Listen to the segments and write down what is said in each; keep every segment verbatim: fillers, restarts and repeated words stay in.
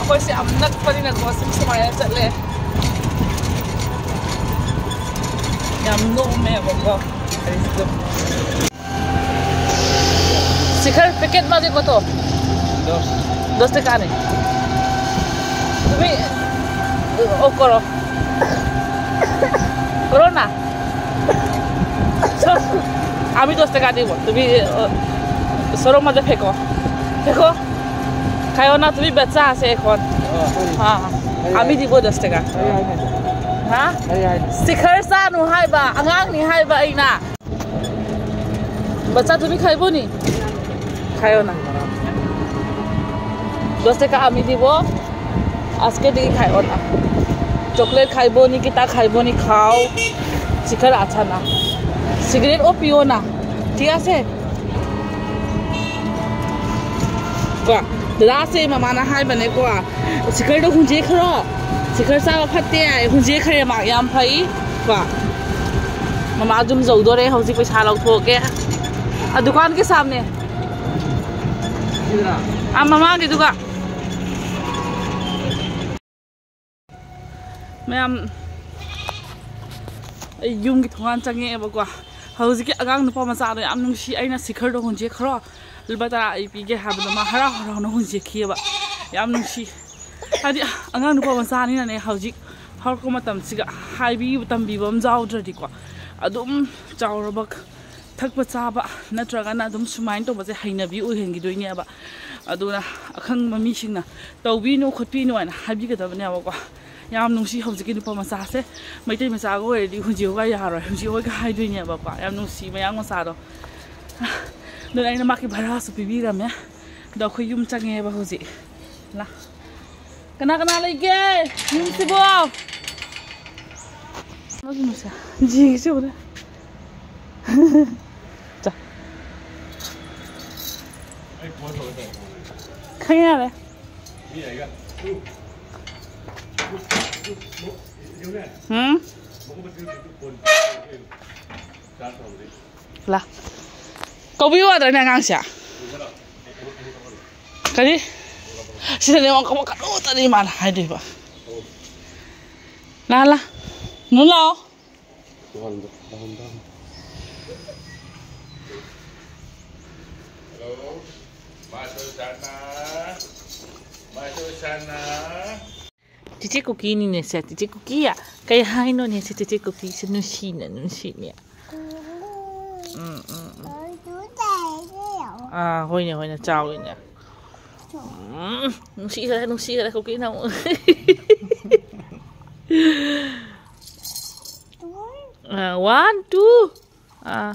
ꯑꯩꯈꯣꯏꯁꯦ ꯌꯥꯝ ꯅꯛꯄꯅꯤꯅꯀꯣ ꯁꯨꯝ ꯁꯨꯃꯥꯏꯅ ꯆꯠꯂꯦ꯫ ꯌꯥꯝ ꯅꯣꯝꯃꯦꯕꯀꯣ ꯒꯥꯔꯤꯁꯤꯗꯣ꯫ শিখর, প্যাকেট মাঝে কত? দশ। দশ টাকা নেই। তুমি ও করো। করো না। সর। আমি দশ টাকা দিব। তুমি, আহ, সরো মাঝে ফেকো। ফেকো। খাইও না, তুমি বাচ্চা আছে এখন। হ্যাঁ। আমি দিব দশ টাকা। হ্যাঁ? শিখর চানো হাইবা, আঙাংনি হাইবা এই না। বাচ্চা, তুমি খাইবো নি? খাইও না। দশ টাকা আমি দিব। আজকে দিকে খাইও না। চকলেট খাইবো নি, কিতা খাইবো নি, খাও। শিখর আছা না। সিগারেট ও পিও না। ঠিক আছে? ꯀꯣ, ꯗꯗꯥꯁꯦ ꯃꯃꯥꯅ ꯍꯥꯏꯕꯅꯦꯀꯣ, "ꯁꯤꯈꯔꯗꯣ ꯍꯨꯟꯖꯦꯛꯈ꯭ꯔꯣ, ꯁꯤꯈꯔ ꯆꯥꯕ ꯐꯠꯇꯦ ꯍꯥꯏ, ꯍꯨꯟꯖꯦꯛꯈ꯭ꯔꯦ, ꯃꯥ ꯌꯥꯝ ꯐꯩ"꯫ ꯀꯣ, ꯃꯃꯥ ꯑꯗꯨꯝ ꯌꯧꯗꯣꯔꯦ, ꯍꯧꯖꯤꯛ ꯄꯩꯁꯥ ꯂꯧꯊꯣꯛꯑꯒꯦ꯫ ꯑ, ꯗꯨꯀꯥꯟꯒꯤ ꯁꯥꯕꯅꯦ꯫ ꯑ, ꯃꯃꯥꯒꯤꯗꯨꯒ꯫ ꯃꯌꯥꯝ, ꯑꯩ ꯌꯨꯝꯒꯤ ꯊꯣꯡꯒꯥꯟ ꯆꯪꯉꯛꯑꯦꯕꯀꯣ꯫ ꯍꯧꯖꯤꯛꯀꯤ ꯑꯉꯥꯡ ꯅꯨꯄꯥ ꯃꯆꯥꯗꯣ ꯌꯥꯝ ꯅꯨꯡꯁꯤ꯫ ꯑꯩꯅ "ꯁꯤꯈꯔꯗꯣ ꯍꯨꯟꯖꯦꯛꯈ꯭ꯔꯣ, ꯂꯨꯄꯥ ꯇꯔꯥ ꯑꯩ ꯄꯤꯒꯦ" ꯍꯥꯏꯕꯗꯣ ꯃꯥ ꯍꯔꯥꯎ ꯍꯔꯥꯎꯅ ꯍꯨꯟꯖꯦꯛꯈꯤꯑꯕ꯫ ꯌꯥꯝ ꯅꯨꯡꯁꯤ꯫ ꯍꯥꯏꯗꯤ ꯑꯉꯥꯡ ꯅꯨꯄꯥ ꯃꯆꯥꯅꯤꯅꯅꯦ, ꯍꯧꯖꯤꯛ ꯍꯧꯔꯛꯄ ꯃꯇꯝꯁꯤꯒ ꯍꯥꯏꯕꯤꯕ ꯇꯝꯕꯤꯕ ꯑꯃ ꯌꯥꯎꯗ꯭ꯔꯗꯤꯀꯣ, ꯑꯗꯨꯝ ꯆꯥꯎꯔꯕ ꯊꯛꯄ ꯆꯥꯕ ꯅꯠꯇ꯭ꯔꯒꯅ ꯑꯗꯨꯝ ꯁꯨꯃꯥꯏꯅ ꯇꯧꯕꯁꯦ ꯍꯩꯅꯕꯤ ꯑꯣꯏꯍꯟꯈꯤꯗꯣꯏꯅꯦꯕ꯫ ꯑꯗꯨꯅ ꯑꯈꯪꯕ ꯃꯤꯁꯤꯡꯅ "ꯇꯧꯕꯤꯅꯨ ꯈꯣꯠꯄꯤꯅꯨ" ꯍꯥꯏꯅ ꯍꯥꯏꯕꯤꯒꯗꯕꯅꯦꯕꯀꯣ꯫ ꯌꯥꯝ ꯅꯨꯡꯁꯤ ꯍꯧꯖꯤꯛꯀꯤ ꯅꯨꯄꯥ ꯃꯆꯥꯁꯦ꯫ ꯃꯩꯇꯩ ꯃꯆꯥꯒ ꯑꯣꯏꯔꯗꯤ "ꯍꯨꯟꯖꯤꯌꯨꯒ ꯌꯥꯔꯣꯏ, ꯍꯨꯟꯖꯤꯌꯨꯒ" ꯍꯥꯏꯗꯣꯏꯅꯦꯕꯀꯣ꯫ ꯌꯥꯝ ꯅꯨꯡꯁꯤ ꯃꯌꯥꯡ ꯃꯆꯥꯗꯣ꯫ ꯑꯗꯨꯅ ꯑꯩꯅ ꯃꯥꯒꯤ ꯚꯔꯥꯁꯨ ꯄꯤꯕꯤꯔꯝꯃꯦ꯫ ꯑꯗꯣ ꯑꯩꯈꯣꯏ ꯌꯨꯝ ꯆꯪꯉꯦꯕ ꯍꯧꯖꯤꯛ꯫ ꯂꯥ꯫ ꯀꯅꯥ ꯀꯅꯥ ꯂꯩꯒꯦ ꯌꯨꯝꯁꯤꯕꯣ? ꯌꯦꯡꯉꯤꯁꯤ ꯎꯔꯦ꯫ ꯆꯥ꯫ ꯈꯪꯉꯦ ꯌꯥꯔꯦ꯫ ꯎꯝ? ꯂꯥ꯫ ꯀꯧꯕꯤꯌꯨ ꯌꯥꯗ꯭ꯔꯅꯦ ꯑꯉꯥꯡꯁꯦ? ꯀꯔꯤ? ꯁꯤꯗꯅꯦ ꯋꯥ ꯀꯕꯛ ꯀꯅꯨ ꯇꯅꯤ ꯃꯥꯅ ꯍꯥꯏꯗꯣꯏꯕ꯫ ꯂꯥ ꯂꯥ꯫ ꯅꯨ ꯂꯥꯛꯑꯣ꯫ ꯆꯤꯆꯦ ꯀꯨꯀꯤꯅꯤꯅꯦ ꯁꯦ, ꯆꯤꯆꯦ ꯀꯨꯀꯤ꯫ ꯀꯩ ꯍꯥꯏꯅꯣꯅꯦ ꯁꯦ, ꯆꯤꯆꯦ ꯀꯨꯀꯤꯁꯦ ꯅꯨꯡꯁꯤꯅ, ꯅꯨꯡꯁꯤꯅꯦ꯫ ꯎꯝ, ꯎꯝ, ꯎꯝ꯫ ꯑꯥ, ꯍꯣꯏꯅꯦ, ꯍꯣꯏꯅꯦ, ꯆꯥꯎꯋꯤꯅꯦ꯫ ꯎꯝ, ꯅꯨꯡꯁꯤꯈ꯭ꯔꯦ, ꯅꯨꯡꯁꯤꯈ꯭ꯔꯦ ꯀꯨꯀꯤꯅ ꯑꯃꯨꯛ꯫ ꯑꯥ, one, two꯫ ꯑꯥ꯫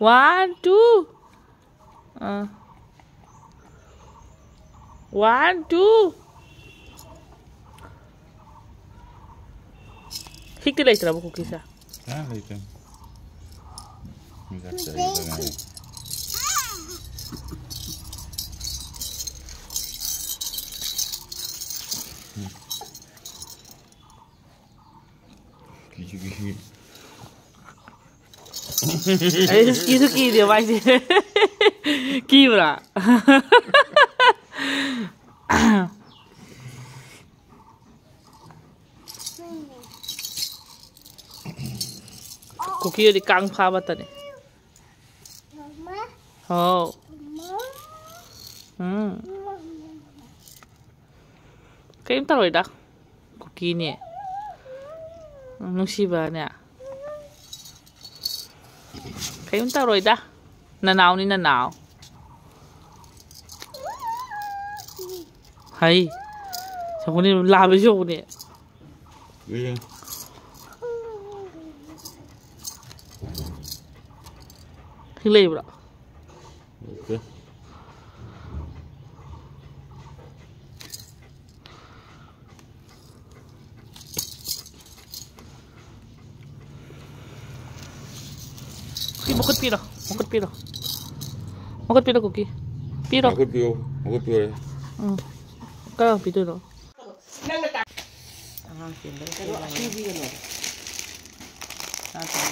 One, two꯫ ꯑꯥ꯫ One, two꯫ ꯍꯤꯛꯇꯤ ꯂꯩꯇ꯭ꯔꯕꯣ ꯀꯨꯀꯤꯁꯦ? ꯑꯥ, ꯂꯩꯇꯦ꯫ ꯃꯤꯖꯥꯛ ꯆꯥꯏ ꯈꯛꯇ ꯉꯥꯏꯔꯦ꯫ ꯀꯤꯁꯨ ꯀꯤꯁꯤ꯫ ꯑꯩ ꯀꯤꯁꯨ ꯀꯤꯗꯦ ꯃꯥꯏꯁꯦ꯫ ꯀꯤꯕ꯭ꯔꯥ? ꯀꯨꯀꯤꯗꯤ ꯀꯥꯡ ꯐꯥꯕꯇꯅꯦ꯫ ꯍꯥꯎ꯫ ꯎꯝ꯫ ꯀꯩꯝ ꯇꯧꯔꯣꯏꯗ꯫ ꯀꯨꯀꯤꯅꯦ꯫ ꯅꯨꯡꯁꯤꯕꯅꯦ꯫ ꯀꯩꯝ ꯇꯧꯔꯣꯏꯗ꯫ ꯅꯅꯥꯎꯅꯤ, ꯅꯅꯥꯎ꯫ ꯍꯩ꯫ ꯁꯣꯝꯒꯅꯤ ꯂꯥꯕꯁꯨ ꯁꯣꯝꯒꯅꯤ꯫ ꯎꯝ꯫ ꯍꯤꯡ ꯂꯩꯕ꯭ꯔꯣ? ꯂꯩꯇꯦ꯫ ꯁꯤ ꯃꯈꯨꯠ ꯄꯤꯔꯣ, ꯃꯈꯨꯠ ꯄꯤꯔꯣ꯫ ꯃꯈꯨꯠ ꯄꯤꯔꯣ, ꯀꯨꯀꯤ꯫ ꯄꯤꯔꯣ꯫ ꯃꯈꯨꯠ ꯄꯤꯌꯣ, ꯃꯈꯨꯠ ꯄꯤꯌꯣ꯫ ꯎꯝ꯫ ꯀꯔꯝ ꯄꯤꯗꯣꯏꯅꯣ? ꯑꯉꯥꯡ ꯆꯦꯟꯕꯗ ꯀꯩꯅꯣ, ꯁꯤꯗꯤ ꯀꯩꯅꯣ꯫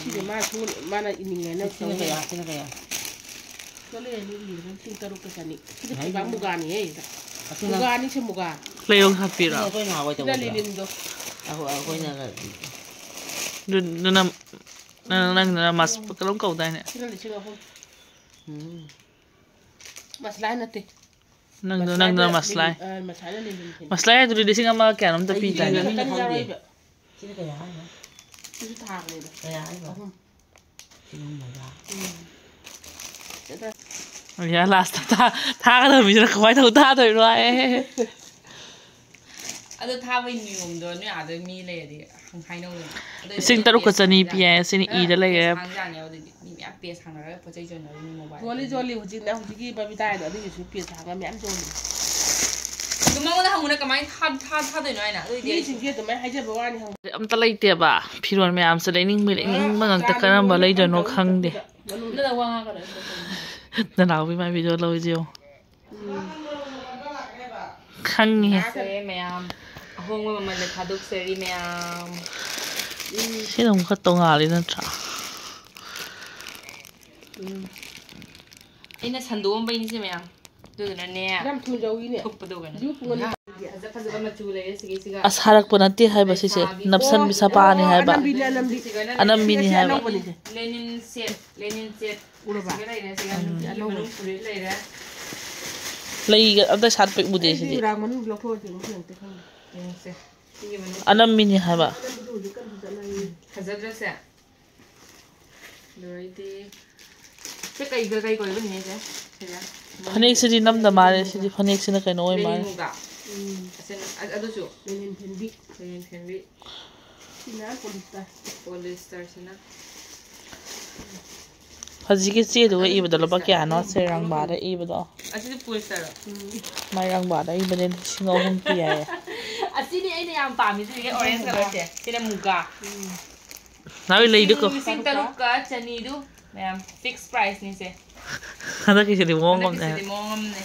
ꯁꯤꯗꯤ ꯃꯥ ꯁꯨꯝ, ꯃꯥꯅ ꯏꯅꯤꯡꯉꯦꯅ ꯁꯤꯅ ꯀꯌꯥ? ꯁꯤꯅ ꯀꯌꯥ? ꯂꯩꯔꯅꯤ, ꯏꯔꯒ ꯂꯤꯁꯤꯡ ꯇꯔꯨꯛꯀ ꯆꯅꯤ꯫ ꯁꯤꯗꯤ ꯐꯤꯕꯥ ꯃꯨꯒꯥꯅꯤ ꯍꯦ꯫ ꯁꯤꯅ ꯃꯨꯒꯥꯅꯅꯤ, ꯁꯤ ꯃꯨꯒꯥ꯫ ꯂꯩꯌꯣꯡ ꯍꯥꯞꯄꯤꯔꯣ? ꯑꯩꯈꯣꯏ ꯅꯍꯥꯟꯋꯥꯏ ꯁꯤꯅ ꯇꯧꯕꯗꯣ꯫ ꯂꯤꯅꯤꯟꯗꯣ꯫ ꯑꯩꯈꯣꯏ, ꯑꯩꯈꯣꯏꯅ ꯑꯗꯨ, ꯑꯗꯨꯅ, ꯅꯪ, ꯅꯪꯗꯨꯅ ꯃꯁ-, ꯀꯩꯅꯣꯝ ꯀꯧꯗꯥꯏꯅꯦ? ꯁꯤꯅ ꯂꯤꯁꯤꯡ ꯑꯍꯨꯝ꯫ ꯎꯝ꯫ ꯃꯁꯂꯥꯏ ꯅꯠꯇꯦ꯫ ꯅꯪꯗꯣ, ꯃꯁꯂꯥꯏꯗ ꯅꯪꯗꯣ ꯃꯁꯂꯥꯏ꯫ ꯂꯤꯅꯤꯟ, ꯑ, ꯃꯁꯂꯥꯏꯅ ꯂꯤꯅꯤꯟ ꯐꯦꯟ꯫ ꯃꯁꯂꯥꯏ ꯍꯥꯏꯗꯨꯗꯤ ꯂꯤꯁꯤꯡ ꯑꯃ ꯀꯌꯥꯅꯣꯝꯇ ꯑꯩꯗꯤ ꯄꯤꯗꯥꯏꯅꯦ? ꯂꯤꯅꯤꯟ ꯈꯛꯇꯅꯤ ꯈꯪꯗꯦ꯫ ꯌꯥꯎꯔꯛꯏꯕ꯫ ꯁꯤꯅ ꯀꯌꯥ ꯍꯥꯏꯅꯣ? ꯁꯤꯁꯨ ꯊꯥꯕꯅꯤꯗ꯫ ꯀꯌꯥ ꯍꯥꯏꯅꯣ? ꯑꯍꯨꯝ꯫ ꯁꯤꯅ ꯃꯣꯏꯗ꯫ ꯎꯝ꯫ ꯌꯥ, ꯂꯥꯁꯇ ꯊꯥ-, ꯊꯥꯒꯗꯕ ꯃꯤꯗꯨꯅ ꯀꯃꯥꯏꯅ ꯇꯧ ꯊꯥꯗꯣꯏꯅꯣ ꯍꯥꯏ꯫ ꯑꯗꯣ ꯊꯥꯕꯩ ꯅꯤꯌꯣꯝꯗꯣ ꯅꯣꯏ ꯑꯥꯗ ꯃꯤ ꯂꯩꯔꯗꯤ ꯍꯪ-, ꯍꯥꯏꯅꯧꯗꯅ꯫ ꯑꯗꯨ ꯂꯤꯁꯤꯡ ꯇꯔꯨꯛꯀ ꯆꯅꯤ ꯄꯤ ꯍꯥꯏ, ꯁꯤꯅ ꯏꯗ ꯂꯩꯔꯦ꯫ ꯄꯦꯖ ꯍꯥꯡꯖꯥꯅꯤ ꯑꯗꯨꯗꯤ꯫ ꯃꯤ ꯃꯌꯥꯝ ꯄꯦꯖ ꯍꯥꯡꯅꯔꯒ ꯄꯣꯠ ꯆꯩ ꯌꯣꯟꯅꯔꯤ ꯃꯤ ꯃꯣꯕꯥꯏꯜ꯫ ꯌꯣꯜꯂꯤ, ꯌꯣꯜꯂꯤ꯫ ꯍꯧꯖꯤꯛꯅꯦ, ꯍꯧꯖꯤꯛꯀꯤ ꯕꯕꯤꯇꯥ ꯍꯥꯏꯗꯣ ꯑꯗꯨꯒꯤꯁꯨ ꯄꯦꯖ ꯍꯥꯡꯉ ꯃꯌꯥꯝ ꯌꯣꯜꯂꯤ꯫ ꯑꯗꯨ ꯃꯉꯣꯟꯗ ꯍꯪꯉꯨꯅ ꯀꯃꯥꯏꯅ ꯊꯥ-, ꯊꯥ-, ꯊꯥꯗꯣꯏꯅꯣ ꯍꯥꯏꯅ? ꯑꯗꯨꯏꯗꯤ ꯑꯩ ꯃꯤꯁꯤꯡꯁꯦ ꯑꯗꯨꯃꯥꯏꯅ ꯍꯥꯏꯖꯕ ꯋꯥꯅꯤ ꯍꯪꯕ꯫ ꯑꯝꯇ ꯂꯩꯇꯦꯕ꯫ ꯐꯤꯔꯣꯜ ꯃꯌꯥꯝꯁꯦ ꯂꯩꯅꯤꯡꯕ, ꯂꯩꯅꯤꯡꯕ ꯉꯥꯛꯇ꯫ ꯀꯔꯝꯕ ꯂꯩꯗꯣꯏꯅꯣ ꯈꯪꯗꯦ꯫ ꯅꯪꯅ ꯋꯥ ꯉꯥꯡꯒꯅꯨ꯫ ꯅꯅꯥꯎꯕꯤ ꯃꯥꯏ ꯚꯤꯗꯤꯑꯣ ꯂꯧꯔꯤꯁꯦ ꯌꯦꯡꯉꯣ꯫ ꯎꯝ꯫ ꯈꯪꯉꯤꯍꯦ꯫ ꯁꯦ ꯃꯌꯥꯝ, ꯑꯍꯣꯡꯕ ꯃꯃꯜꯗ ꯊꯥꯗꯣꯛꯆꯔꯤ ꯃꯌꯥꯝ꯫ ꯎꯝ꯫ ꯁꯤꯅ ꯑꯃꯨꯛ ꯈꯔ ꯇꯣꯉꯥꯜꯂꯤ ꯅꯠꯇ꯭ꯔꯥ? ꯎꯝ꯫ ꯑꯩꯅ ꯁꯟꯗꯣꯛꯑꯝꯕꯩꯅꯤꯁꯦ ꯃꯌꯥꯝ꯫ ꯑꯗꯨꯗꯨꯅꯅꯦ, ꯌꯥꯝ ꯊꯨꯅ ꯌꯧꯏꯅꯦ꯫ ꯊꯨꯞꯄꯗꯣ ꯀꯩꯅꯣ꯫ ꯌꯨ ꯄꯨꯡ ꯑꯅꯤ꯫ ꯐꯖ ꯐꯖꯕ ꯃꯆꯨ ꯂꯩꯔꯦ ꯁꯤꯒꯤꯁꯤꯒ꯫ ꯑꯁ, ꯍꯥꯔꯛꯄ ꯅꯠꯇꯦ ꯍꯥꯏꯕ ꯁꯤꯁꯦ, ꯂꯩꯁꯥꯕꯤ꯫ ꯅꯞꯁꯟꯕꯤ ꯑꯣ, ꯁꯄꯥꯅꯤ ꯑꯣ, ꯍꯥꯏꯕ꯫ ꯑꯅꯝꯕꯤꯅꯦ, ꯑꯅꯝꯕꯤ꯫ ꯁꯤꯒꯅ ꯑꯅꯝꯕꯤꯅꯤ ꯂꯦꯅꯤꯟ ꯍꯥꯏꯕ꯫ Set, Lenin set. ꯎꯔꯕ? ꯁꯤꯒ ꯂꯩꯔꯦ, ꯁꯤꯒ ꯎꯝ, ꯅꯨꯄꯤꯒꯤ ꯑꯅꯧꯕꯅꯤ꯫ ꯃꯅꯨꯡ ꯐꯨꯔꯤꯠ ꯂꯩꯔꯦ꯫ ꯂꯩꯒ ꯑꯝꯇ ꯁꯥꯠꯄ ꯎꯗꯦ ꯑꯩꯗꯤ ꯁꯤꯗꯤ꯫ ꯔꯥꯡ ꯃꯅꯨꯡ ꯂꯧꯊꯣꯛꯑ ꯌꯦꯡꯉꯨ, ꯌꯦꯡꯉꯨ, ꯌꯦꯡꯉꯨ꯫ ꯌꯦꯡꯉꯨꯁꯦ꯫ ꯁꯤꯒꯤ ꯃꯅꯨꯡ ꯑꯅꯝꯕꯤꯅꯤ ꯍꯥꯏꯕ꯫ ꯑꯅꯝꯕꯤꯗꯨ ꯍꯧꯖꯤꯛ ꯀꯟꯅ ꯆꯠꯅꯔꯤ꯫ ꯐꯖꯗ꯭ꯔꯁꯦ? ꯑꯗꯨ ꯑꯣꯏꯔꯗꯤ ꯁꯤ ꯀꯩꯒ ꯀꯩ ꯀꯣꯏꯕꯅꯤ ꯁꯦ? ꯁꯤꯗ꯫ ꯐꯅꯦꯛꯁꯤꯗꯤ ꯅꯝꯗ ꯃꯥꯜꯂꯦ, ꯁꯤꯗꯤ ꯐꯅꯦꯛꯁꯤꯅ ꯀꯩꯅꯣ ꯑꯣꯏ ꯃꯥꯜꯂꯦ꯫ ꯂꯦꯅꯤꯟ ꯃꯨꯒꯥ꯫ ꯎꯝ꯫ ꯑꯁꯤꯅ, ꯑ-, ꯑꯗꯨꯁꯨ꯫ ꯂꯦꯅꯤꯟ ꯐꯦꯟꯕꯤ꯫ ꯂꯦꯅꯤꯟ ꯐꯦꯟꯕꯤ꯫ ꯁꯤꯅ ꯄꯣꯂꯤꯁꯇꯔ꯫ ꯄꯣꯂꯤꯁꯇꯔꯁꯤꯅ꯫ ꯍꯧꯖꯤꯛꯀꯤ ꯆꯦꯗꯨꯒ ꯏꯕꯗꯣ ꯂꯨꯄꯥ ꯀꯌꯥꯅꯣ? ꯁꯦ ꯔꯪꯕꯥꯗ ꯏꯕꯗꯣ꯫ ꯑꯁꯤꯗꯤ ꯄꯣꯂꯤꯁꯇꯔ꯫ ꯎꯝ꯫ ꯃꯥꯏ ꯔꯪꯕꯥꯗ ꯏꯕꯗꯤ ꯂꯤꯁꯤꯡ ꯑꯍꯨꯝ ꯄꯤ ꯍꯥꯏꯌꯦ꯫ ꯑꯁꯤꯅꯤ ꯑꯩꯅ ꯌꯥꯝ ꯄꯥꯝꯃꯤꯁꯦ, ꯍꯧꯖꯤꯛ orange colourꯁꯦ꯫ ꯁꯤꯅ ꯃꯨꯒꯥ꯫ ꯎꯝ꯫ ꯅꯥꯎꯔꯤ ꯂꯩꯗꯨꯀꯣ꯫ ꯂꯤꯁꯤꯡ ꯇꯔꯨꯛꯀ ꯆꯅꯤꯗꯨ ꯃꯌꯥꯝ fix priceꯅꯤꯁꯦ꯫ ꯍꯟꯗꯛꯀꯤꯁꯤꯗꯤ ꯃꯑꯣꯡ ꯑꯃꯅꯦ꯫ ꯍꯟꯗꯛꯀꯤꯁꯤꯗꯤ ꯃꯑꯣꯡ ꯑꯃꯅꯦ꯫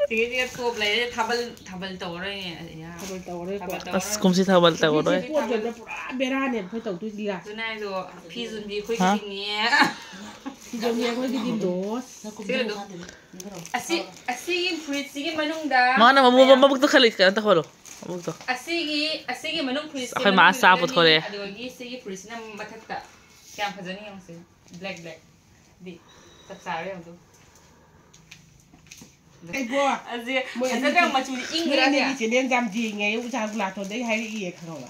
ꯁꯤꯒꯤꯁꯤꯒ top ꯂꯩꯔꯦ, ꯊꯥꯕꯜ, ꯊꯥꯕꯜ ꯇꯧꯔꯔꯣꯏꯅꯦ꯫ ꯑꯌꯥ꯫ ꯊꯥꯕꯜ ꯇꯧꯔꯔꯣꯏꯀꯣ꯫ ꯊꯥꯕꯜ ꯇꯧꯔꯔꯣꯏ꯫ ꯑꯁ, ꯀꯨꯝꯁꯤ ꯊꯥꯕꯜ ꯇꯧꯔꯔꯣꯏ꯫ ꯄꯣꯠ ꯌꯣꯟꯕ ꯄꯨꯔꯥ ꯕꯦꯔꯥꯅꯦꯕ ꯑꯩꯈꯣꯏ ꯇꯧꯗꯣꯏꯁꯤ ꯂꯤꯂꯥ꯫ ꯑꯗꯨꯅ ꯍꯥꯏꯗꯣ, ꯐꯤ ꯌꯣꯟꯕꯤ ꯑꯩꯈꯣꯏꯒꯤꯗꯤꯅꯦ꯫ ꯐꯤ ꯌꯣꯟꯕꯤ ꯑꯩꯈꯣꯏꯒꯤꯗꯤ ꯂꯣꯁ꯫ ꯁꯤ ꯑꯗꯨꯝ, ꯑꯁꯤ, ꯑꯁꯤꯒꯤ ꯐꯨꯔꯤꯠꯁꯤꯒꯤ ꯃꯅꯨꯡꯗ ꯃꯥꯅ ꯃꯕꯨꯛ, ꯃꯌꯥꯝ ꯃꯕꯨꯛꯇꯣ ꯈꯔ ꯂꯩ-, ꯀꯩꯅꯣ ꯇꯧꯍꯜꯂꯣ꯫ ꯃꯕꯨꯛꯇꯣ꯫ ꯑꯁꯤꯒꯤ, ꯑꯁꯤꯒꯤ ꯃꯅꯨꯡ ꯐꯨꯔꯤꯠꯁꯦ ꯑꯩꯈꯣꯏ ꯃꯥ ꯃꯅꯨꯡ ꯆꯥ ꯂꯤꯠꯂꯅꯤ, ꯄꯨꯊꯣꯔꯛꯑꯦ꯫ ꯑꯗꯨꯗꯒꯤ ꯁꯤꯒꯤ ꯐꯨꯔꯤꯠꯁꯤꯅ ꯃꯊꯛꯇ꯫ ꯀꯌꯥꯝ ꯐꯖꯅꯤ ꯌꯦꯡꯉꯨꯁꯦ꯫ Black, black. ꯗꯤ ꯆꯞ ꯆꯥꯔꯦ ꯌꯦꯡꯉꯨ꯫ ꯑꯩꯕꯣ, ꯑꯁꯤ ꯃꯣꯏ ꯐꯖꯗ꯭ꯔꯥ? ꯑꯅꯤꯒꯤ, ꯃꯆꯨꯗꯤ ꯃꯣꯏ ꯏꯪꯗ꯭ꯔꯥ? ꯑꯅꯤꯒꯤ ꯆꯦꯅꯦꯜ ꯌꯥꯝ ꯌꯦꯡꯉꯦ꯫ ꯎꯖꯥ ꯒꯨꯂꯥꯇꯣꯟꯗꯩ ꯍꯥꯏꯔꯛꯏꯌꯦ, ꯈꯪꯉꯕ?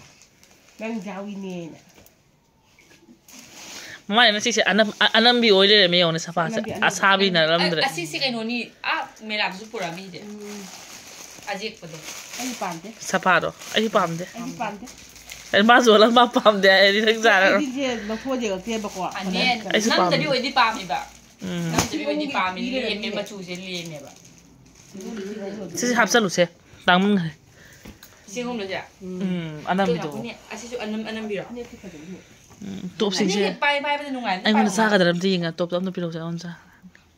ꯅꯪ ꯌꯥꯎꯏꯅꯦꯅ꯫ ꯃꯃꯥꯏ ꯃꯆꯤꯁꯦ ꯑꯅꯝ-, ꯑ-, ꯑꯅꯝꯕꯤ ꯑꯣꯏ ꯂꯩꯔꯝꯃꯦ ꯌꯦꯡꯉꯨꯅꯦ, ꯁꯐꯥꯁꯦ꯫ ꯑꯅꯝꯕꯤ, ꯑꯅꯝꯕꯤ꯫ ꯑꯁꯥꯕꯤꯅ ꯑ-, ꯅꯝꯗ꯭ꯔꯦ꯫ ꯑꯁꯤꯁꯦ ꯀꯩꯅꯣꯅꯤ, ꯑꯥ ꯃꯦꯔꯥꯗꯁꯨ ꯄꯨꯔꯛꯑꯝꯃꯤꯁꯦ꯫ ꯎꯝ꯫ ꯑꯖꯦꯛꯄꯗꯣ꯫ ꯑꯩ ꯄꯥꯝꯗꯦ꯫ ꯁꯐꯥꯗꯣ ꯑꯩꯁꯨ ꯄꯥꯝꯗꯦ꯫ ꯑꯩꯁꯨ ꯄꯥꯝꯗꯦ꯫ ꯑꯩ ꯃꯥ ꯌꯣꯜꯂꯒ ꯃꯥ ꯄꯥꯝꯗꯦ ꯍꯥꯏꯔꯗꯤ ꯅꯪ ꯆꯥꯔꯔꯣꯏ꯫ ꯑꯩꯗꯤ ꯁꯦ ꯂꯧꯊꯣꯛꯑ ꯌꯦꯡꯉꯛꯇꯦꯕꯀꯣ꯫ ꯑꯅꯦ, ꯑꯩꯁꯨ ꯅꯝꯗꯕꯤ ꯄꯥꯝꯗꯦ꯫ ꯑꯣꯏꯗꯤ ꯄꯥꯝꯃꯤꯕ꯫ ꯎꯝ꯫ ꯅꯝꯗꯕꯤ ꯑꯣꯏꯗꯤ ꯄꯥꯝꯃꯤ, ꯂꯦꯝꯃꯦ, ꯃꯆꯨꯁꯦ ꯂꯦꯝꯃꯦꯕ꯫ ꯁꯤꯁꯦ ꯍꯥꯞꯆꯜꯂꯨꯁꯦ, ꯇꯥꯡꯃꯟꯈ꯭ꯔꯦ꯫ ꯂꯤꯁꯤꯡ ꯑꯍꯨꯝꯂꯣ ꯁꯦ? ꯎꯝ, ꯑꯗꯨ ꯑꯅꯝꯕꯤꯗꯣ꯫ ꯉꯥꯏꯈꯣꯅꯦ, ꯑꯁꯤꯁꯨ ꯑꯅꯝ-, ꯑꯅꯝꯕꯤꯔꯣ? ꯎꯝ, ꯇꯣꯞꯁꯤꯡꯁꯦ꯫ ꯑꯅꯤꯁꯦ ꯄꯥꯏ-, ꯄꯥꯏꯕꯗ ꯅꯨꯡꯉꯥꯏꯕꯅꯦ, ꯑꯩꯉꯣꯟꯗ ꯄꯥꯏꯌꯨ꯫ ꯆꯥꯒꯗ꯭ꯔꯥ ꯑꯝꯇ ꯌꯦꯡꯉꯦ, ꯇꯣꯞꯇꯣ ꯑꯝꯇ ꯄꯤꯔꯛꯎꯁꯦ, ꯑꯩꯉꯣꯟꯗ ꯆꯥ-꯫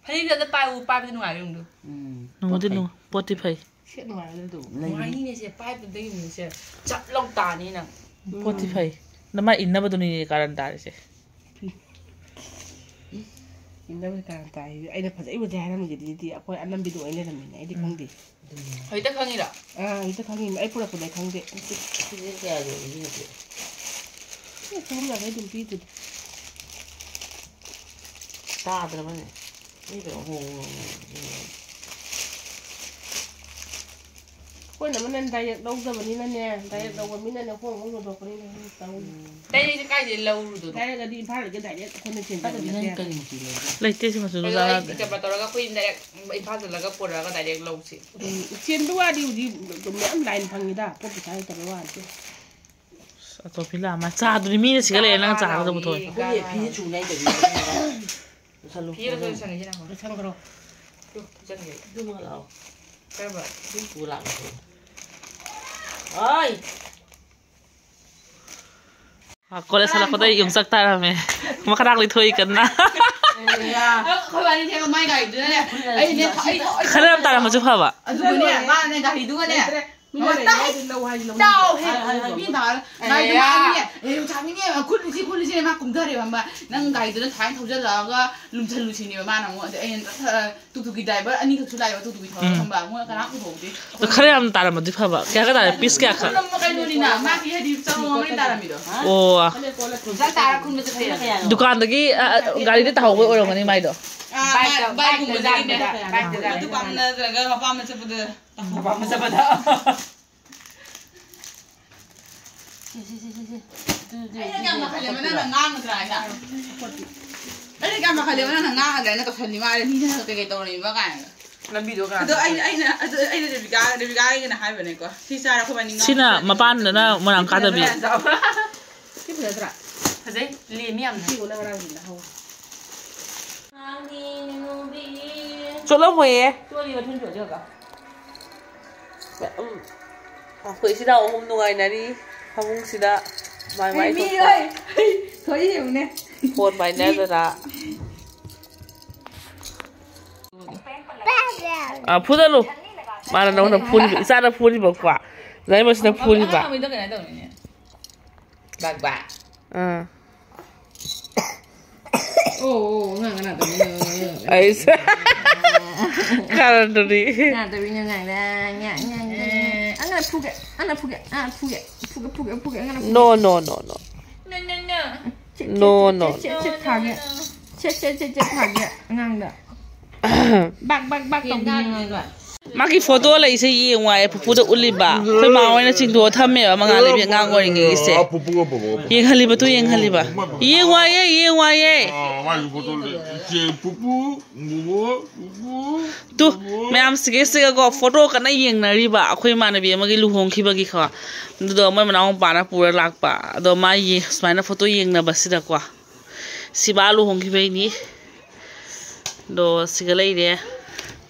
ꯐꯅꯦꯛꯁꯦ ꯑꯝꯇ ꯄꯥꯏꯌꯨ, ꯄꯥꯏꯕꯗ ꯅꯨꯡꯉꯥꯏꯕ ꯌꯦꯡꯉꯨ꯫ ꯎꯝ, ꯅꯨꯡꯕꯨꯗꯤ ꯄꯣꯠ ꯐꯩ꯫ ꯅꯨꯡ-, ꯄꯣꯠꯇꯤ ꯐꯩ꯫ ꯁꯦꯠ ꯅꯨꯡꯉꯥꯏꯔꯣꯏꯗ꯭ꯔꯣ ꯑꯗꯨꯕꯨ? ꯂꯩꯕꯅꯤ꯫ ꯅꯨꯡꯉꯥꯏꯅꯤꯅꯦ ꯁꯦ, ꯄꯥꯏꯕꯗꯒꯤ ꯌꯦꯡꯉꯨꯅꯦ ꯁꯦ, ꯆꯞ ꯂꯥꯎ ꯇꯥꯅꯤ ꯅꯪ꯫ ꯄꯣꯠꯇꯤ ꯐꯩ꯫ ꯅꯃꯥꯏ ꯏꯟꯅꯕꯗꯨꯅꯤꯅꯦ ꯀꯥꯔꯟ ꯇꯥꯔꯤꯁꯦ꯫ ꯏꯟꯅꯕꯗꯤ ꯀꯥꯔꯟ ꯇꯥꯔꯤꯁꯦ꯫ ꯑꯩꯅ ꯐꯖꯩ ꯐꯖꯩ ꯍꯥꯏꯔꯝꯃꯤꯁꯤꯗꯤ ꯑꯩꯈꯣꯏ ꯑꯅꯝꯕꯤꯗꯣ ꯑꯣꯏ ꯂꯩꯔꯝꯃꯤꯅꯦ, ꯑꯩꯗꯤ ꯎꯝ꯫ ꯈꯪꯗꯦ꯫ ꯑꯗꯨꯅꯦ꯫ ꯍꯧꯖꯤꯛꯇ ꯈꯪꯉꯤꯔꯣ? ꯑꯥ, ꯍꯧꯖꯤꯛꯇ ꯈꯪꯉꯤꯅꯦ꯫ ꯑꯩ ꯄꯨꯔꯛꯄꯗꯩ ꯈꯪꯗꯦ꯫ ꯁꯤ, ꯁꯤꯁꯦ ꯀꯌꯥ ꯌꯣꯜꯂꯤꯅꯣ ꯍꯧꯖꯤꯛ? ꯁꯤ ꯆꯍꯨꯝ ꯌꯥꯡꯈꯩ ꯑꯗꯨꯝ ꯄꯤꯗꯨꯗꯤ꯫ ꯇꯥꯗ꯭ꯔꯕꯅꯦ꯫ ꯃꯤ ꯀꯩꯅꯣ ꯍꯣꯡꯉꯦ, ꯍꯣꯡꯉꯦ, ꯍꯣꯡꯉꯦ꯫ ꯑꯩꯈꯣꯏꯅ ꯑꯃꯅ ꯗꯥꯏꯔꯦꯛ ꯂꯧꯗꯕꯅꯤꯅꯅꯦ, ꯗꯥꯏꯔꯦꯛ ꯂꯧꯕ ꯃꯤꯅꯅꯦ ꯍꯣꯡ ꯍꯣꯡ ꯌꯣꯟꯊꯣꯛꯄꯅꯤꯅꯦ꯫ ꯇꯧꯔꯤ꯫ ꯎꯝ꯫ ꯗꯥꯏꯔꯦꯛꯁꯦ ꯀꯥꯏꯗꯩ ꯂꯧꯔꯨꯗꯣꯏꯅꯣ? ꯗꯥꯏꯔꯦꯛ ꯑꯗꯤ ꯏꯝꯐꯥꯜꯗꯒꯤ ꯗꯥꯏꯔꯦꯛ ꯑꯩꯈꯣꯏꯅ ꯆꯦꯟꯕ ꯑꯗꯨꯗꯤ ꯅꯪ ꯅꯠꯇꯦ꯫ ꯀꯔꯤ ꯃꯆꯨ ꯂꯩꯒꯦ? ꯂꯩꯇꯦ, ꯁꯤ ꯃꯆꯨꯗꯣ ꯑꯗꯣ ꯑꯩ ꯆꯥꯔꯛꯑꯒꯦ꯫ ꯀꯩꯅꯣ ꯇꯧꯔꯒ ꯑꯩꯈꯣꯏ ꯗꯥꯏꯔꯦꯛ ꯏꯝꯐꯥꯜ ꯆꯠꯂꯒ ꯄꯨꯔꯛꯑꯒ ꯗꯥꯏꯔꯦꯛ ꯂꯧꯁꯤ꯫ ꯎꯝ, ꯆꯦꯟꯕ ꯋꯥꯗꯤ ꯍꯧꯖꯤꯛ ꯃꯌꯥꯝ ꯂꯥꯏꯟ ꯐꯪꯉꯤꯗ, ꯄꯣꯠ ꯄꯩꯁꯥ ꯂꯩꯇꯕꯩ ꯋꯥꯅꯤ꯫ ꯑꯁ, ꯑꯇꯣꯞꯄꯤ ꯂꯥꯛꯑꯃ ꯆꯥꯗꯨꯗꯤ ꯃꯤꯅ ꯁꯤꯒꯠꯂꯛꯑꯦ, ꯅꯪ ꯆꯥ ꯈꯛꯇ ꯄꯨꯊꯣꯛꯑꯦ꯫ ꯑꯩꯈꯣꯏꯒꯤ ꯐꯤꯁꯦ ꯆꯨ ꯅꯥꯏꯗꯕꯤ ꯂꯣꯏꯁꯟꯈ꯭ꯔꯣ꯫ ꯐꯤ ꯑꯃ ꯂꯣꯏꯁꯟꯒꯦ ꯁꯤ ꯅꯪ꯫ ꯂꯣꯏꯁꯟꯈ꯭ꯔꯣ꯫ ꯇꯨ, ꯐꯨꯠꯆꯟꯒꯦ꯫ ꯑꯗꯨꯃꯛ ꯂꯥꯛꯑꯣ꯫ ꯀꯔꯝꯕ? ꯑꯗꯨꯝ ꯄꯨ ꯂꯥꯛꯑꯣ꯫ ꯑꯣꯏ! ꯑ, ꯀꯣꯂꯦꯖ ꯍꯜꯂꯛꯄꯗ ꯑꯩ ꯌꯣꯡꯆꯥꯛ ꯇꯥꯔꯝꯃꯦ꯫ ꯃꯈꯥꯗꯥꯛ ꯂꯩꯊꯣꯛꯏ ꯀꯟꯅ꯫ ꯑꯩꯈꯣꯏ ꯋꯥꯔꯤ ꯊꯦꯡꯉ ꯃꯥꯏ ꯒꯥꯔꯤꯗꯨꯅꯅꯦ, ꯑꯩꯅꯦ, ꯑꯩ, ꯑꯩ, ꯈꯔ ꯌꯥꯝ ꯇꯥꯔꯝꯃꯁꯨ ꯐꯕ꯫ ꯑꯗꯨꯒꯅꯦ, ꯃꯥꯅꯅꯦ ꯒꯥꯔꯤꯗꯨꯒꯅꯦ, ꯃꯤꯅ ꯂꯩꯔꯤꯉꯩꯗ ꯂꯧ ꯍꯥꯏꯗꯤ ꯂꯧꯅꯤꯡꯗꯦ꯫ ꯇꯥꯎ ꯍꯦ꯫ ꯍꯥꯏ, ꯍꯥꯏ, ꯍꯥꯏ꯫ ꯃꯤꯅ ꯇꯥꯔ, "ꯑꯦ, ꯉꯥꯏꯗ ꯌꯥ꯫ ꯉꯥꯏꯔꯤꯅꯦ, ꯑꯦ, ꯌꯣꯡꯆꯥꯛ ꯅꯤꯡꯉꯦ, ꯈꯨꯠꯂꯨꯁꯤ, ꯈꯨꯠꯂꯨꯁꯤꯅꯦ", ꯃꯥ ꯀꯨꯝꯊꯔꯦꯕ, ꯈꯪꯕ꯭ꯔꯥ? "ꯅꯪ ꯒꯥꯔꯤꯗꯨꯅ ꯁꯨꯃꯥꯏꯅ ꯊꯧꯖꯜꯂꯛꯑꯒ ꯂꯨꯝꯁꯜꯂꯨꯁꯤꯅꯦꯕ", ꯃꯥꯅ ꯑꯃꯨꯛ꯫ ꯑꯗ ꯑꯩꯅ ꯇꯨꯛ ꯇꯨꯛꯀꯤ ꯗ꯭ꯔꯥꯏꯚꯔ ꯑꯅꯤꯈꯛꯁꯨ ꯂꯥꯛꯑꯦꯕ, ꯇꯨꯛ ꯇꯨꯛꯀꯤ ꯊꯧꯔꯒ, ꯎꯝ꯫ ꯈꯪꯕ꯭ꯔꯥ? ꯃꯣꯏ ꯀꯅꯥꯝ ꯎꯍꯧꯗꯦ꯫ ꯑꯗꯣ ꯈꯔ ꯌꯥꯝ ꯇꯥꯔꯝꯃꯗꯤ ꯐꯕ꯫ ꯀꯌꯥ ꯈꯛ ꯇꯥꯔꯦ? ꯄꯤꯁ ꯀꯌꯥ ꯈꯛ? ꯀꯩꯅꯣꯅꯤꯅ, ꯃꯥꯒꯤ ꯍꯥꯏꯗꯤ ꯆꯥꯎꯅ ꯇꯥꯔꯝꯃꯤꯗꯣ꯫ ꯑꯣ꯫ ꯄꯩꯁꯥ ꯇꯥꯔ ꯈꯨꯟꯕ ꯆꯠꯄ ꯌꯥꯏ꯫ ꯗꯨꯀꯥꯟꯗꯒꯤ, ꯑ, ꯑ, ꯒꯥꯔꯤꯗ ꯇꯥꯍꯧꯕ ꯑꯣꯏꯔꯝꯒꯅꯤ ꯃꯥꯏꯗꯣ꯫ ꯑꯥ, ꯕꯥꯏꯛꯇ, ꯕꯥꯏꯛ-, ꯕꯥꯏꯛꯇ ꯕꯥꯏꯛꯀꯨꯝꯕꯗꯒꯤꯅꯦ꯫ ꯆꯠꯄꯗ, ꯕꯥꯏꯛꯇ ꯆꯠꯄꯗ꯫ ꯑꯗꯨ ꯄꯥꯝꯅꯗ꯭ꯔꯒ ꯃꯄꯥꯝꯗ ꯆꯠꯄꯗ꯫ ꯃꯄꯥꯝꯗ ꯆꯠꯄꯗ꯫ ꯁꯤ, ꯁꯤ, ꯁꯤ, ꯁꯤ, ꯁꯤ꯫ ꯑꯗꯨ, ꯑꯗꯨ, ꯑꯩꯅ ꯑꯗꯨ, ꯀꯌꯥꯝ ꯑꯗꯨ, ꯃꯈꯜ ꯑꯃ ꯅꯪꯅ ꯉꯥꯡꯒꯗ꯭ꯔꯥ ꯍꯥꯏꯅ? ꯑꯩꯅ ꯀꯌꯥꯝ ꯃꯈꯜ ꯑꯃ ꯅꯪꯅ ꯉꯥꯡꯒꯗ꯭ꯔꯥ ꯍꯥꯏꯅ ꯇꯧꯁꯜꯂꯤ ꯃꯥꯜꯂꯦ꯫ ꯃꯤꯅ ꯀꯩꯀꯩ ꯇꯧꯔꯝꯃꯤꯕ ꯀꯥꯏꯅ꯫ ꯂꯝꯕꯤꯗꯣ ꯀꯅꯥ ꯑꯗꯣ ꯑꯩꯅ, ꯑꯩꯅ, ꯑꯗꯣ ꯑꯩꯅ ꯔꯦꯕꯤꯀꯥ, ꯔꯦꯕꯤꯀꯥꯒꯤꯅ ꯍꯥꯏꯕꯅꯦꯀꯣ꯫ ꯁꯤ ꯆꯥꯔ ꯑꯩꯈꯣꯏ ꯃꯅꯤꯡ ꯁꯤꯅ ꯉꯥꯎꯔꯒ ꯃꯄꯥꯟꯗꯅ ꯃꯣꯏꯔꯥꯡ ꯀꯥꯗꯕꯤ꯫ ꯁꯤ ꯐꯖꯗ꯭ꯔꯥ? ꯐꯖꯩ, ꯂꯦꯝꯃꯤ ꯌꯥꯝꯅ꯫ ꯁꯤ ꯎꯅ ꯉꯔꯥꯡ ꯂꯤꯂꯥ ꯍꯧꯋꯦ꯫ ꯆꯣꯠꯂꯝꯃꯣꯏꯌꯦ꯫ ꯆꯣꯠꯂꯤ, ꯃꯊꯨꯟ ꯆꯣꯠꯂꯤ ꯍꯧꯖꯤꯛ꯫ ꯎꯝ꯫ ꯑꯩꯈꯣꯏ ꯏꯆꯤꯟ ꯏꯅꯥꯎ ꯑꯍꯨꯝ ꯅꯨꯡꯉꯥꯏꯅꯔꯤ ꯐꯃꯨꯡꯁꯤꯗ꯫ ꯃꯥꯏ ꯃꯥꯏ ꯍꯩ, ꯃꯤ ꯊꯣꯛꯄ ꯍꯣꯏ꯫ ꯍꯩ, ꯊꯣꯏ ꯌꯦꯡꯉꯨꯅꯦ꯫ ꯐꯣꯟ ꯄꯥꯏꯅꯗꯅ꯫ ꯑꯥ, ꯐꯨꯗꯠꯂꯨ꯫ ꯃꯥꯅ ꯅꯉꯣꯟꯗ ꯐꯨꯔꯤꯕ, ꯏꯆꯥꯅ ꯐꯨꯔꯤꯕꯀꯣ꯫ ꯂꯥꯏꯃꯁꯤꯅ ꯐꯨꯔꯤꯕ꯫ ꯑꯉꯥꯡ ꯑꯃꯗ ꯀꯩꯅꯣ ꯇꯧꯅꯤꯅꯦ꯫ ꯕꯥꯛ ꯕꯥꯛ꯫ ꯑꯥ꯫ ꯑꯣ, ꯑꯣ, ꯑꯉꯥꯡ ꯀꯅꯥ ꯇꯧꯔꯤꯅꯣ? ꯑꯩꯁ꯫ ꯀꯔꯟꯗꯨꯗꯤ꯫ ꯀꯅꯥ ꯇꯧꯔꯤꯅꯣ ꯑꯉꯥꯡꯗ? ꯉꯥ, ꯉꯥ, ꯉꯥ, ꯉꯥ꯫ ꯑꯦ꯫ ꯑꯉꯥꯡ ꯐꯨꯒꯦ, ꯑꯉꯥꯡ ꯐꯨꯒꯦ, ꯑꯉꯥꯡ ꯐꯨꯒꯦ, ꯐꯨꯒꯦ, ꯐꯨꯒꯦ, ꯐꯨꯒꯦ, ꯑꯉꯥꯡ ꯐꯨꯒꯦ꯫ No, no, no, no꯫ No, no, no꯫ ꯆꯦꯠ, ꯆꯦꯠ, No, ꯆꯦꯠ, no꯫ ꯆꯦꯠ, ꯆꯦꯠ ꯊꯥꯒꯦ꯫ ꯆꯦꯠ, ꯆꯦꯠ, ꯆꯦꯠ, ꯆꯦꯠ ꯊꯥꯒꯦ ꯑꯉꯥꯡꯗ꯫ ꯕꯥꯛ, ꯕꯥꯛ, ꯕꯥꯛ ꯇꯧꯕꯤꯅꯦ ꯑꯉꯥꯡꯗ꯫ ꯃꯥꯒꯤ ꯐꯣꯇꯣ ꯂꯩꯁꯦ ꯌꯦꯡꯉꯨ ꯍꯥꯏꯌꯦ, ꯄꯨꯄꯨꯗ ꯎꯠꯂꯤꯕ꯫ ꯑꯩꯈꯣꯏ ꯃꯥ ꯍꯣꯏꯅ ꯆꯤꯡꯊꯣꯛꯑ ꯊꯝꯃꯦꯕ, ꯃꯉꯥꯜ ꯂꯩꯕꯤ ꯑꯉꯥꯡ ꯑꯣꯏꯔꯤꯉꯩꯒꯤꯁꯦ꯫ ꯌꯦꯡꯍꯜꯂꯤꯕ, ꯇꯨ ꯌꯦꯡꯍꯜꯂꯤꯕ꯫ ꯌꯦꯡꯉꯨ ꯍꯥꯏꯌꯦ, ꯌꯦꯡꯉꯨ ꯍꯥꯏꯌꯦ꯫ ꯑꯥ, ꯃꯥꯒꯤ ꯐꯣꯇꯣ ꯂꯩ-, ꯏꯆꯦ, ꯄꯨꯄꯨ, ꯕꯨꯕꯣ, ꯄꯨꯄꯨ, ꯇꯨ, ꯕꯨꯕꯣ꯫ ꯃꯌꯥꯝ ꯁꯤꯒꯦ ꯁꯤꯒꯀꯣ, ꯐꯣꯇꯣ ꯀꯟꯅ ꯌꯦꯡꯅꯔꯤꯕ ꯑꯩꯈꯣꯏ ꯏꯃꯥꯟꯅꯕꯤ ꯑꯃꯒꯤ ꯂꯨꯍꯣꯡꯈꯤꯕꯒꯤꯀꯣ꯫ ꯑꯗꯨꯗꯣ ꯃꯣꯏ ꯃꯅꯥꯎ ꯃꯄꯥꯅ ꯄꯨꯔ ꯂꯥꯛꯄ꯫ ꯑꯗꯣ ꯃꯥ ꯌꯦ-, ꯁꯨꯃꯥꯏꯅ ꯐꯣꯇꯣ ꯌꯦꯡꯅꯕꯁꯤꯗꯀꯣ꯫ ꯁꯤ ꯃꯥ ꯂꯨꯍꯣꯡꯈꯤꯕꯩꯅꯤ꯫ ꯑꯗꯣ ꯁꯤꯒ ꯂꯩꯔꯦ꯫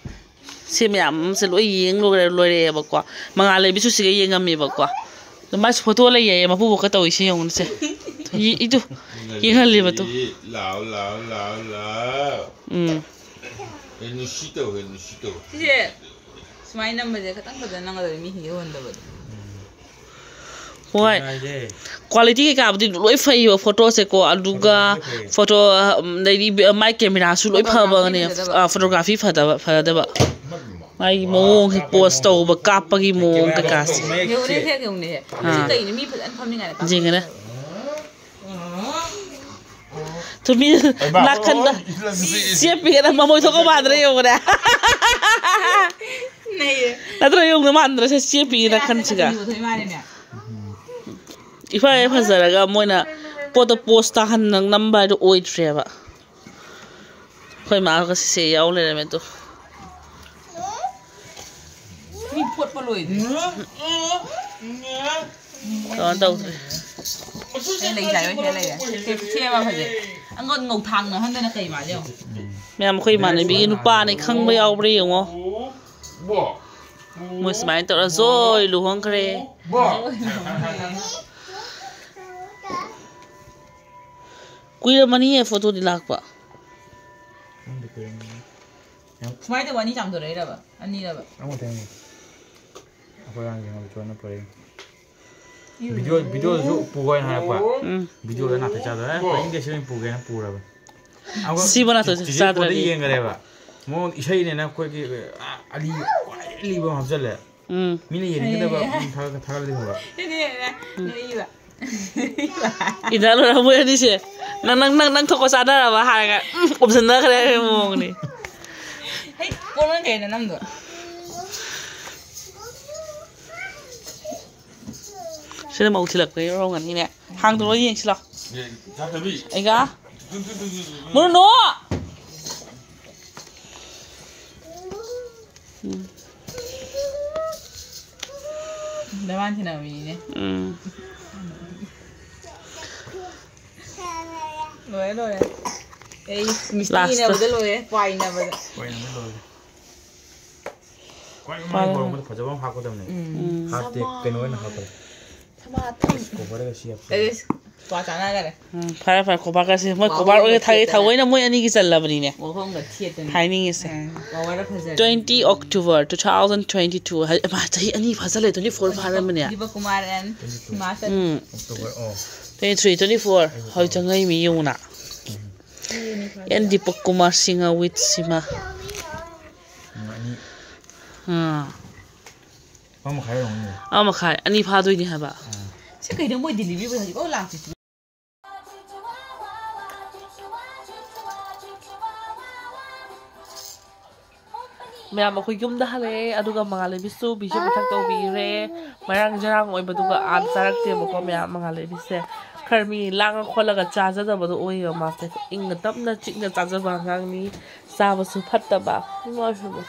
ꯁꯤ ꯃꯌꯥꯝ ꯑꯃꯁꯦ ꯂꯣꯏ ꯌꯦꯡ ꯂꯣꯏꯔꯦ, ꯂꯣꯏꯔꯛꯑꯦꯕꯀꯣ꯫ ꯃꯉꯥꯜ ꯂꯩꯕꯤꯁꯨ ꯁꯤꯒ ꯌꯦꯡꯉꯝꯃꯦꯕꯀꯣ꯫ ꯑꯗꯣ ꯃꯥꯁꯨ ꯐꯣꯇꯣ ꯂꯩꯌꯦ, ꯃꯄꯨꯕꯣꯛꯀ ꯇꯧꯔꯤꯁꯤ ꯌꯦꯡꯉꯨꯅꯦ ꯁꯦ꯫ ꯌꯦ-, ꯏꯇꯨ, ꯌꯦꯡꯍꯜꯂꯤꯕ ꯇꯨ꯫ ꯂꯥꯎ, ꯂꯥꯎ, ꯂꯥꯎ, ꯂꯥꯎ꯫ ꯎꯝ꯫ ꯍꯦ, ꯅꯨꯡꯁꯤ ꯇꯧ, ꯍꯦ, ꯅꯨꯡꯁꯤ ꯇꯧ꯫ ꯁꯤꯁꯦ ꯁꯨꯃꯥꯏꯅ ꯅꯝꯕꯁꯦ ꯈꯇꯪ ꯐꯖꯅ ꯅꯝꯒꯗꯕꯅꯤ, ꯃꯤ ꯍꯦꯛ ꯎꯍꯟꯗꯕꯗꯣ꯫ ꯍꯣꯏ꯫ ꯀ꯭ꯋꯥꯂꯤꯇꯤ ꯀꯩꯀꯥꯕꯨꯗꯤ ꯂꯣꯏ ꯐꯩꯌꯦꯕ ꯐꯣꯇꯣꯁꯦꯀꯣ, ꯑꯗꯨꯒ ꯐꯣꯇꯣ, ꯎꯝ, ꯑꯗꯩꯗꯤ ꯃꯥꯏ ꯀꯦꯃꯦꯔꯥꯁꯨ ꯂꯣꯏ ꯐꯕꯅꯦ꯫ ꯐꯣꯇꯣꯒ꯭ꯔꯥꯐꯤ ꯐꯖꯗꯕ꯫ ꯑꯥ, ꯐꯣꯇꯣꯒ꯭ꯔꯥꯐꯤ ꯐꯖꯗꯕ, ꯐꯖꯗꯕ꯫ ꯃꯥꯒꯤ ꯃꯑꯣꯡꯁꯦ, ꯄꯣꯁ ꯇꯧꯕ, ꯀꯥꯞꯄꯒꯤ ꯃꯑꯣꯡ ꯀꯩꯀꯥꯁꯦ꯫ ꯌꯦꯡꯉꯨꯅꯦ, ꯁꯦ ꯌꯦꯡꯉꯨꯅꯦ꯫ ꯑꯥ꯫ ꯁꯤ ꯀꯩꯅꯣ, ꯃꯤ ꯐꯖꯅ ꯐꯝꯃꯤ ꯀꯥꯏꯅ ꯀꯥꯞꯄ ꯌꯦꯡꯉꯨꯅꯦ꯫ ꯇꯨꯃꯤ ꯍꯩꯃꯥ꯫ ꯅꯥꯀꯟꯗ ꯆꯦꯞꯄꯤꯒꯅ ꯃꯃꯣꯏ ꯊꯣꯛꯄ ꯃꯥꯟꯗ꯭ꯔꯥ ꯌꯦꯡꯉꯨꯅꯦ꯫ ꯅꯩꯌꯦ꯫ ꯅꯠꯇ꯭ꯔꯥ ꯌꯦꯡꯉꯨꯅꯦ, ꯃꯥꯟꯗ꯭ꯔꯥ ꯁꯦ ꯆꯦꯞꯄꯤꯒꯤ ꯅꯥꯀꯟꯁꯤꯒ꯫ ꯀꯔꯤ ꯃꯊꯣꯏ ꯃꯥꯅꯦꯅꯦ? ꯏꯐ ꯍꯦꯛ ꯐꯖꯔꯒ ꯃꯣꯏꯅ ꯄꯣꯠꯇꯣ ꯄꯣꯁ ꯇꯥꯍꯟꯅ ꯅꯝꯕ ꯍꯥꯏꯗꯣ ꯑꯣꯏꯗ꯭ꯔꯦꯕ꯫ ꯑꯩꯈꯣꯏ ꯃꯥꯒ ꯁꯤꯁꯦ ꯌꯥꯎ ꯂꯩꯔꯝꯃꯦ ꯇꯨ꯫ ꯃꯤ ꯐꯣꯠꯄ ꯂꯣꯏꯗ꯭ꯔꯤ꯫ ꯀꯩꯅꯣ ꯇꯧꯗ꯭ꯔꯤ꯫ ꯑꯩ ꯂꯩ ꯆꯥꯏ ꯑꯣꯏꯅ ꯂꯩꯔꯦ꯫ ꯁꯦ, ꯁꯦ ꯑꯃ ꯐꯖꯩ꯫ ꯑꯉꯣꯟ ꯉꯧꯊꯥꯡꯅ ꯍꯟꯗꯅ ꯀꯩ ꯃꯥꯜꯂꯦ ꯌꯦꯡꯉꯣ꯫ ꯃꯌꯥꯝ ꯑꯩꯈꯣꯏ ꯏꯃꯥꯟꯅꯕꯤꯒꯤ ꯅꯨꯄꯥꯅꯦ ꯈꯪꯕ ꯌꯥꯎꯕ꯭ꯔꯥ ꯌꯦꯡꯉꯣ꯫ ꯃꯣꯏ ꯁꯨꯃꯥꯏꯅ ꯇꯧꯔ ꯖꯣꯏ ꯂꯨꯍꯣꯡꯈ꯭ꯔꯦ꯫ ꯀꯨꯏꯔꯝꯃꯅꯤꯌꯦ ꯐꯣꯇꯣꯗꯤ ꯂꯥꯛꯄ꯫ ꯈꯪꯗꯦ ꯀꯩꯅꯣ꯫ ꯌꯥꯝ ꯁꯨꯃꯥꯏꯅ ꯇꯧꯕ ꯑꯅꯤ ꯆꯥꯝꯊꯣꯔꯛꯏꯔꯕ? ꯑꯅꯤꯔꯕ? ꯑꯃꯈꯛꯇꯪꯅꯤ꯫ ꯑꯩꯈꯣꯏ ꯑꯉꯥꯡꯁꯤꯡ ꯑꯃ ꯆꯣꯟꯅ ꯄꯨꯔꯛꯏ꯫ ꯚꯤꯗꯤꯑꯣ, ꯚꯤꯗꯤꯑꯣꯁꯨ ꯄꯨꯒꯣ ꯍꯥꯏꯅ ꯍꯥꯏꯔꯛꯄ꯫ ꯎꯝ꯫ ꯚꯤꯗꯤꯑꯣꯗ ꯅꯥꯇꯩ ꯆꯥꯗꯕ꯫ ꯑꯦ, ꯀꯨꯏꯅꯗꯦ ꯁꯤ ꯑꯣꯏꯅ ꯄꯨꯒꯦꯅ ꯄꯨꯔꯕ꯫ ꯑꯗꯨꯒ ꯁꯤꯕꯨ ꯅꯥꯇꯩ ꯆꯤꯆꯦ ꯄꯨꯔꯗ ꯆꯥꯗ꯭ꯔꯗꯤ꯫ ꯌꯦꯡꯈ꯭ꯔꯦꯕ꯫ ꯃꯉꯣꯟ ꯏꯁꯩꯅꯦꯅ ꯑꯩꯈꯣꯏꯒꯤ, ꯑ, ꯑꯂꯤ-, ꯈ꯭ꯋꯥꯏ ꯑꯂꯤꯕ ꯑꯃ ꯍꯥꯞꯆꯜꯂꯦ꯫ ꯎꯝ꯫ ꯃꯤꯅ ꯌꯦꯡꯅꯤꯡꯒꯗꯕ, ꯑꯦ꯫ ꯎꯝ, ꯊꯥꯒꯠ-, ꯊꯥꯒꯠꯂꯗꯤ ꯐꯕ꯫ ꯁꯤꯗꯤ ꯌꯦꯡꯉꯦ꯫ ꯎꯝ꯫ ꯅꯣꯛꯏꯕ꯫ ꯏꯟꯅ ꯂꯣꯏꯔ ꯃꯣꯏ ꯑꯅꯤꯁꯦ꯫ ꯅꯪ, ꯅꯪ, ꯅꯪ, ꯅꯪ ꯊꯣꯛꯄ ꯆꯥꯟꯅꯔꯕ ꯍꯥꯏꯔꯒ, ꯎꯝ, ꯎꯞꯁꯟꯅꯈ꯭ꯔꯦ ꯍꯥꯏꯕꯒꯤ ꯃꯑꯣꯡꯅꯤ꯫ ꯍꯩ, ꯀꯣꯟꯅ ꯀꯩꯅꯣ ꯅꯪꯗꯣ? ꯁꯤꯗ ꯃꯧ ꯊꯤꯜꯂꯛꯄꯒꯤ ꯑꯣꯏꯔꯝꯒꯅꯤꯅꯦ꯫ ꯍꯥꯡꯗꯣꯛꯑ ꯌꯦꯡꯁꯤ ꯂꯥꯎ꯫ ꯑꯦ, ꯆꯥꯊꯕꯤ꯫ ꯑꯩꯒ꯫ ꯇꯨ, ꯇꯨ, ꯇꯨ, ꯇꯨ, ꯇꯨ, ꯇꯨ꯫ ꯃꯨꯔꯨꯅꯨ! ꯎꯝ꯫ ꯅꯕꯥꯟ ꯊꯤꯅꯕ ꯃꯤꯅꯦ꯫ ꯎꯝ꯫ ꯂꯣꯏꯔꯦ, ꯂꯣꯏꯔꯦ꯫ ꯑꯩ ꯃꯤꯁꯇ꯭ꯔꯤ ꯂꯥꯁꯇ꯫ ꯏꯟꯅꯕꯗ ꯂꯣꯏꯔꯦ, ꯄꯥꯏ ꯏꯟꯅꯕꯗ꯫ ꯍꯣꯏ, ꯏꯟꯅꯕꯗ ꯂꯣꯏꯔꯦ꯫ ꯈ꯭ꯋꯥꯏ ꯃꯃꯥꯡ ꯄꯥꯏ꯫ ꯕꯣꯔꯣꯝꯕꯗ ꯐꯖꯕ ꯑꯃ ꯍꯥꯞꯀꯗꯕꯅꯦ꯫ ꯎꯝ꯫ ꯎꯝ꯫ ꯍꯥꯞꯇꯦ, ꯁꯃꯥ-, ꯀꯩꯅꯣ ꯑꯣꯏꯅ ꯍꯥꯞꯄꯦ꯫ ꯁꯃꯥ ꯊꯝ-, ꯏꯁ, ꯀꯣꯚꯔꯒ ꯁꯤ ꯍꯥꯞꯆꯜꯂꯦ꯫ ꯑꯦ, ꯀ꯭ꯋꯥ ꯆꯥꯟꯅꯈꯔꯦ꯫ ꯎꯝ, ꯐꯔꯦ ꯐꯔꯦ, ꯈꯣꯕꯥ ꯀꯁꯦ ꯃꯣꯏ ꯈꯣꯕꯥ ꯑꯣꯏꯅ ꯊꯥꯒꯩ ꯊꯑꯣꯏꯅ ꯃꯣꯏ ꯑꯅꯤꯒꯤ ꯆꯜꯂꯕꯅꯤꯅꯦ꯫ ꯋꯥꯍꯣꯡꯒ ꯊꯦꯠꯇꯅ꯫ ꯍꯥꯏꯅꯤꯡꯉꯤꯁꯦ꯫ ꯎꯝ꯫ ꯀ꯭ꯋꯥ ꯋꯥꯔ ꯐꯖꯔꯦ꯫ Twenty October two thousand twenty-two꯫ ꯍꯥꯏ-, ꯃꯥ ꯆꯍꯤ ꯑꯅꯤ ꯐꯥꯖꯜꯂꯦ, twenty four ꯐꯥꯔꯝꯕꯅꯦ꯫ Deepak Kumar and Himachal. Um. October, ꯑꯣ꯫ Twenty three, twenty four꯫ ꯍꯧꯖꯤꯛ ꯆꯪꯉꯛꯏ ꯃꯤ ꯌꯦꯡꯉꯨꯅ꯫ ꯁꯤ ꯑꯅꯤ ꯐꯥꯖꯜꯂꯦ꯫ And ꯗꯤꯄꯛ ꯀꯨꯃꯥꯔ ꯁꯤꯡꯍ with ꯁꯤꯃꯥ꯫ ꯄꯨꯡ ꯑꯅꯤ꯫ ꯑꯥ꯫ ꯑꯃ ꯃꯈꯥꯏ ꯑꯣꯏꯔꯝꯒꯅꯤ꯫ ꯑꯃ ꯃꯈꯥꯏ, ꯑꯅꯤ ꯐꯥꯗꯣꯏꯅꯤ ꯍꯥꯏꯕ꯫ ꯑꯥ꯫ ꯁꯤ ꯀꯩꯅꯣ ꯃꯣꯏ delivery boy ꯍꯧꯖꯤꯛꯐꯥꯎ ꯂꯥꯛꯇ꯭ꯔꯤꯁꯤꯕꯣ? ꯃꯌꯥꯝ ꯑꯩꯈꯣꯏ ꯌꯨꯝꯗ ꯍꯜꯂꯛꯑꯦ, ꯑꯗꯨꯒ ꯃꯉꯥꯜꯂꯩꯕꯤꯁꯨ ꯕꯤꯖꯨ ꯃꯊꯛ ꯇꯧꯕꯤꯔꯦ꯫ ꯃꯔꯥꯡ ꯖꯔꯥꯡ ꯑꯣꯏꯕꯗꯨꯒ ꯑꯥ ꯆꯥꯔꯛꯇꯦꯕꯀꯣ ꯃꯌꯥꯝ꯫ ꯃꯉꯥꯜꯂꯩꯕꯤꯁꯦ ꯈꯔ ꯃꯤ ꯂꯥꯡꯉ ꯈꯣꯠꯂꯒ ꯆꯥꯖꯗꯕꯗꯣ ꯑꯣꯏꯌꯦꯕ ꯃꯥꯁꯦ꯫ ꯏꯪꯅ ꯇꯞꯅ ꯆꯤꯛꯅ ꯆꯥꯖꯕ ꯑꯉꯥꯡꯅꯤ꯫ ꯆꯥꯕꯁꯨ ꯐꯠꯇꯕ꯫ ꯏꯃꯥ ꯏꯕꯦꯝꯃ꯫